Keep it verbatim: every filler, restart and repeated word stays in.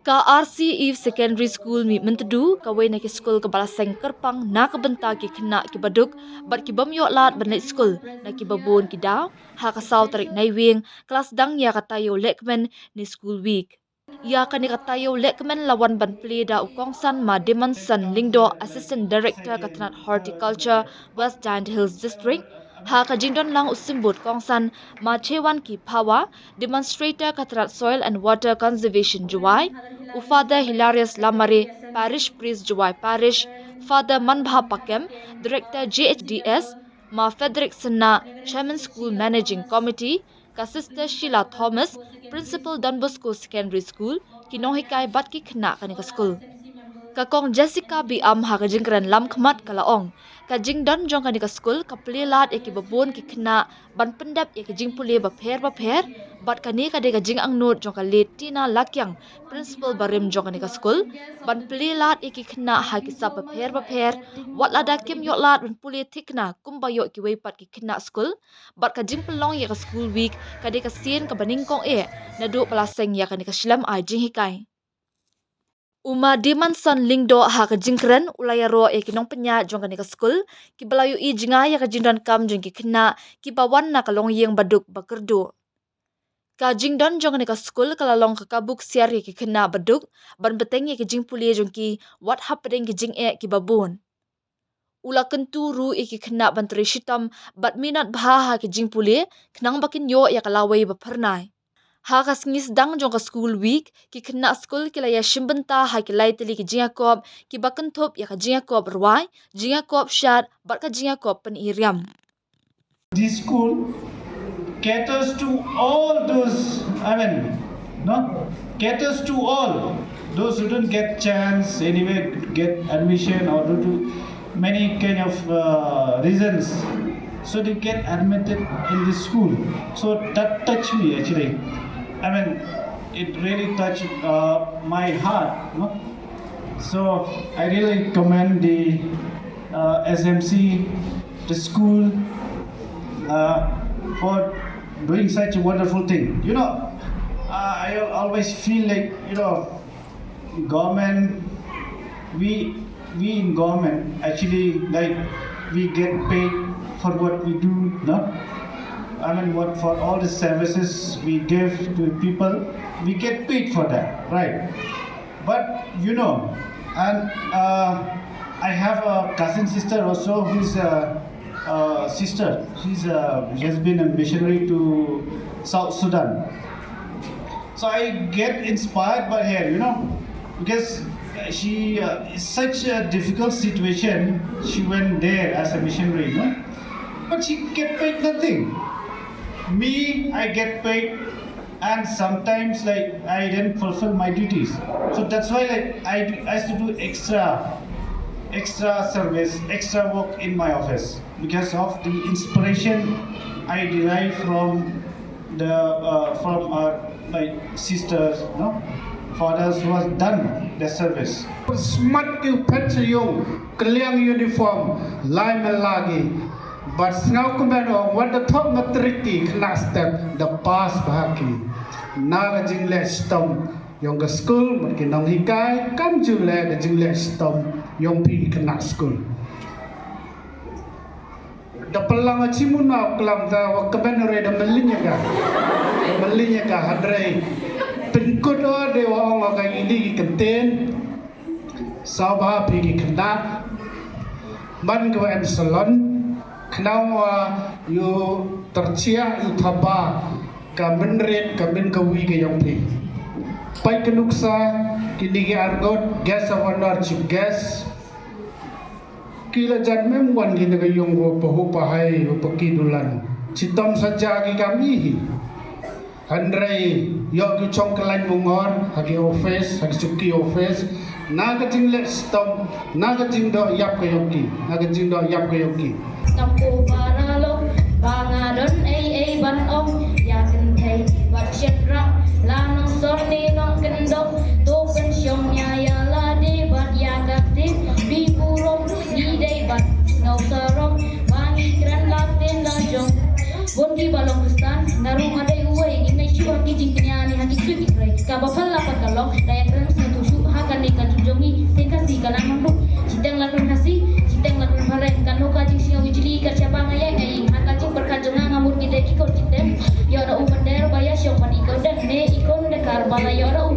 Ka R C Eve Secondary School Mihmyntdu, kawei na ki skul kaba la seng kyrpang na ka bynta ki khynnah kiba duk bad ki bym ïoh lad ban leit skul na kiba bun ki daw, ha ka saw tarik Naiwieng ka la sdang ïa ka taïew lehkmen ne School Week. Ïa kane ka taïew lehkmen la wan ban plie da u kongsan Ma Dimanson Lyngdoh, Assistant Director ka tnat Horticulture, West Jaintia Hills District, ha ka jingdon lang u symbud kongsan Ma Chewanki Phawa, Demonstrator ka tnat Soil and Water Conservation Jowai, u Father Hilarius Lamare, Parish Priest Jowai Parish, Father Manbha Pakem, Director J H D S, Ma Frederick Synna, Chairman School Managing Committee, ka Sister Sheila Thomas, Principal Don Bosco Secondary School, ki nonghikai bad ki khynnah kane ka skul. Ka Kong Jessica Biam ha ka jingkren lamkhmat ka la ong, ka jingdon jong kane ka skul ka plie lad ïa kiba bun ki khynnah ban pyndep ïa ki jingpule bapher bapher, bad kane ka dei ka jingangnud jong ka Late Tina Lakiang, Principal barim jong kane ka skul, ban plie lad ïa ki khynnah ha ki sap bapher bapher, wat lada kim ïoh lad ban pule thikna kumba ïoh kiwei pat ki khynnah skul, bad ka jingpynlong ïa ka School Week ka dei ka sien kaba nyngkong eh naduh ba la seng ïa kane ka shlem ai jinghikai. U Ma Dimanson Lyngdoh ha ka jingkren u la ïaroh ïa ki nongpynïaid jong kane ka skul kiba la ïohi jngai ïa ka jingdonkam jong ki khynnah kiba wan na ka longïing baduk bakyrduh. Ka jingdon jong kane ka skul ka la long ka kabu ksiar ïa ki khynnah baduk ban bteng ïa ki jingpule jong ki wat hapdeng ki jingeh kiba bun. U la kyntu ruh ïa ki khynnah ban trei shitom bad minot bha ha ki jingpule khnang ba kin ïoh ïa ka lawei ba phyrnai. Ha ka sngi sdang jong ka School Week, ki khynnah skul ki la ïashim bynta ha ki lai tylli ki jingïakop kiba kynthup ïa ka jingïakop rwai, jingïakop shad bad ka jingïakop pyniriam. This school caters to all those, I mean, no, caters to all those who don't get chance anyway, get admission or due to many kind of uh, reasons. So they get admitted in this school. So that touched me actually. I mean, it really touched uh, my heart. No? So I really commend the uh, S M C, the school, uh, for doing such a wonderful thing. You know, uh, I always feel like, you know, government, we we in government actually, like, we get paid for what we do, no? I mean, what, for all the services we give to people, we get paid for that, right? But you know, and uh, I have a cousin sister also who's a, a sister. She's a, she has been a missionary to South Sudan. So I get inspired by her, you know, because she uh, is such a difficult situation. She went there as a missionary, you know, but she get paid nothing. Me, I get paid, and sometimes, like, I didn't fulfill my duties. So that's why, like, I, do, I used to do extra, extra service, extra work in my office because of the inspiration I derive from the uh, from our, like, sisters, no, fathers who has done the service. Smat ki phet yung kliang uniform lai melagi. But sngaw kumben ong wat da thok matriki kena step da pass bahaki. Na ka jingleh stom yong ka school mut ki nong hikai kam ju leh ka jingleh stom yong pi kena school. Da pelang a chimuna klam da wa kumben re da melinya ka. Melinya ka hadrei. Penkut o de wa ong ka ini ki kenten. Saw ba phi ki khynnah man ka wa em salon khnang wa yu terchiah yu thaba ka mynrit ka mynkawi ka yong phi. Pai ka nuksa kini ki arngut guest of honor, chief guest. Ki la jan mem wan ki na ka yong wa pahu pahai wa paki dulan chitom saja ki kam ihi. Hynrei ïoh ki chong kyllaiñ bungor ha ki office ha ki chuki office na ka jingleh stom na ka jingdoh ïap ka ïoh ki na ka jingdoh ïap ka ïoh ki. Stampo para lo ba nga don ei ei ban ong ïa kynthei bad shynrang la nong sor ne nong kyndong to pynshong ïa ïa lade bad ïa ka tip bi burom ngi dei bad sngewsarong ba ngi kren la ten la jong. Bun ki ba long Khristan nga ruh nga dei uwei ngi mei shuwa ki jingkñia ni ha ki sui ki krei kaba phal la pat ka long Ka nang nang du. Jiteng la kren Khasi, jiteng la kren Phareng. Kano ka jingsngew ijli ka chapa nga ïa nga ing. Ha ka jingpyrkhat jong nga nga mut ngi dei ki khun jiteng. Ïoh da u mynder ba ïa shong pati ko dang ne i khun de kar ba la ïoh da u